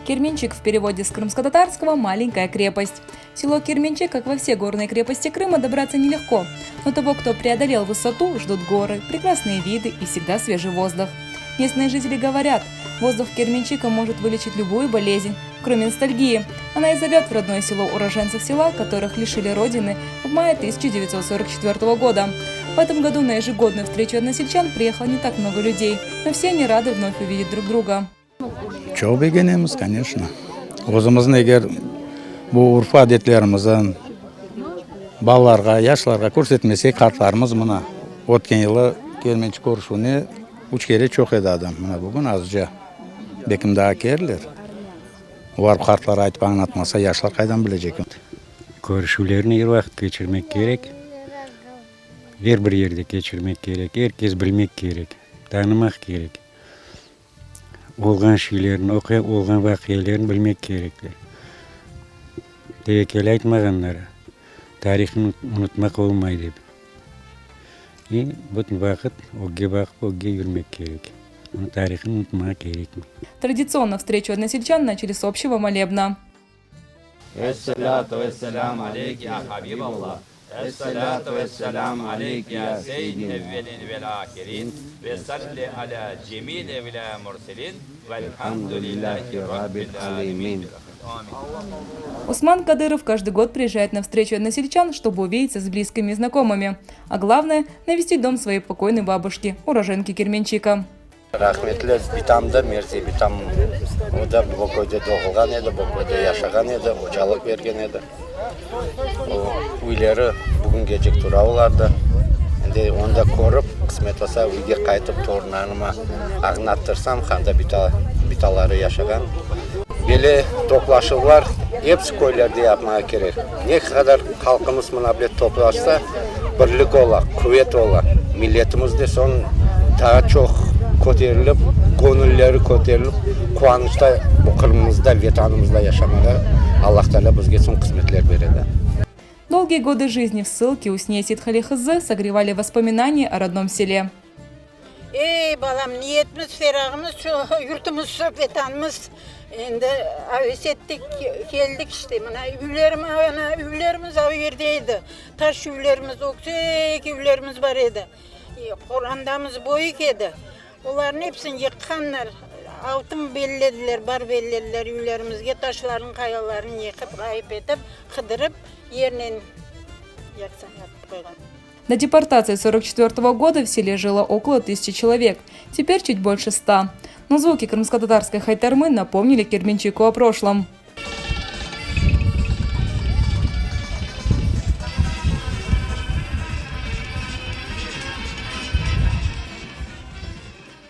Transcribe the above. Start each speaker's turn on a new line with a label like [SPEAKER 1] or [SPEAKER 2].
[SPEAKER 1] Керменчик в переводе с крымско-татарского «маленькая крепость». В село Керменчик, как во все горные крепости Крыма, добраться нелегко. Но того, кто преодолел высоту, ждут горы, прекрасные виды и всегда свежий воздух. Местные жители говорят, воздух Керменчика может вылечить любую болезнь, кроме ностальгии. Она и зовет в родное село уроженцев села, которых лишили родины в мае 1944 года. В этом году на ежегодную встречу односельчан приехало не так много людей, но все они рады вновь увидеть друг друга.
[SPEAKER 2] Çoq begenemiz, koneçno. Özümizniñ eger bu urf-adetlerimizni balalarğa, yaşlarğa körsetmesek, qartlarımız mına, ötken yılı Kermençik körüşüvine üç kere çoq edi adam, mına bugün azca, belkim daa kelirler. Olar qartlar aytıp añlatmasa, yaşlar qaydan bilecek?
[SPEAKER 3] Körüşüvlerni er vaqıt keçirmek kerek, er bir yerde keçirmek kerek, er kes bilmek kerek, tanımaq kerek. Olğan şeylerni, olğan vaqialerni bilmek kerekler. Tevekkeli aytmağanlar, tarihnı unutmaq olmay dep. E, bütün vaqıt ögge baqıp, ögge yürmek kerek. Onı tarihnı unutmağa kerekmey.
[SPEAKER 1] Traditsionno vstreçu odnosельчан начали с общего молебна.
[SPEAKER 4] Es-selâtu ves-selâm aleyke ya Habiballah, Es-selâtu ves-selâm aleyke ya seyyidil evvelin vel-âhirin, ve salli alâ cemil evlâ murselin, velhamdülillâhi rabbil âlemin.
[SPEAKER 1] Osman Kadırov каждый год приезжает на встречу односельчан, чтобы увидеться с близкими и знакомыми. А главное – навестить дом своей покойной бабушки, уроженки Керменчика.
[SPEAKER 5] Rahmetli bitam da, Merziye bitam, o da bu köyde doğulğan edi, bu köyde yaşağan edi, ocalıq bergen edi. O üyleri bugüngecek tura olarda. Endi onı da körip, qısmet olsa, üyge qaytıp torunlarıma añlattırsam, qanda bita, bitaları yaşağan. Böyle toplaşuvlar episi köylerde yapmağa kerek. Ne qadar halqımız mına böyle toplaşsa, birlik ola, quvet ola. Milletimiz de soñ daa çoq köterilip, göñülleri köterilip, quvanışta bu Qırımımızda, Vetanımızda yaşamağa Allah Teala bizge soñ qısmetler beredi.
[SPEAKER 1] Долгие годы жизни в ссылке Усне Ситхалихызы согревали воспоминания о родном селе.
[SPEAKER 6] Ey, balam, niyetimiz, ferağımız şu, yurtumız şu, Vetanımız. Endi aves ettik, keldik işte. Mına üylerim, ana, üylerimiz o yerde edi. Taş üylerimiz, öksek üylerimiz bar edi. Qorandamız böyük edi. Olarnıñ episini yıqqanlar. Altın bellediler, bar bellediler üylerimizge, taşlarnı, qayalarnı yıqıp, ğayıp etip, qıdırıp, yernen yaqsan yapıp qoyğan.
[SPEAKER 1] До депортации 44 года в селе жило около тысячи человек, теперь чуть больше ста. Но звуки крымско-татарской хайтармы напомнили Керменчику о прошлом.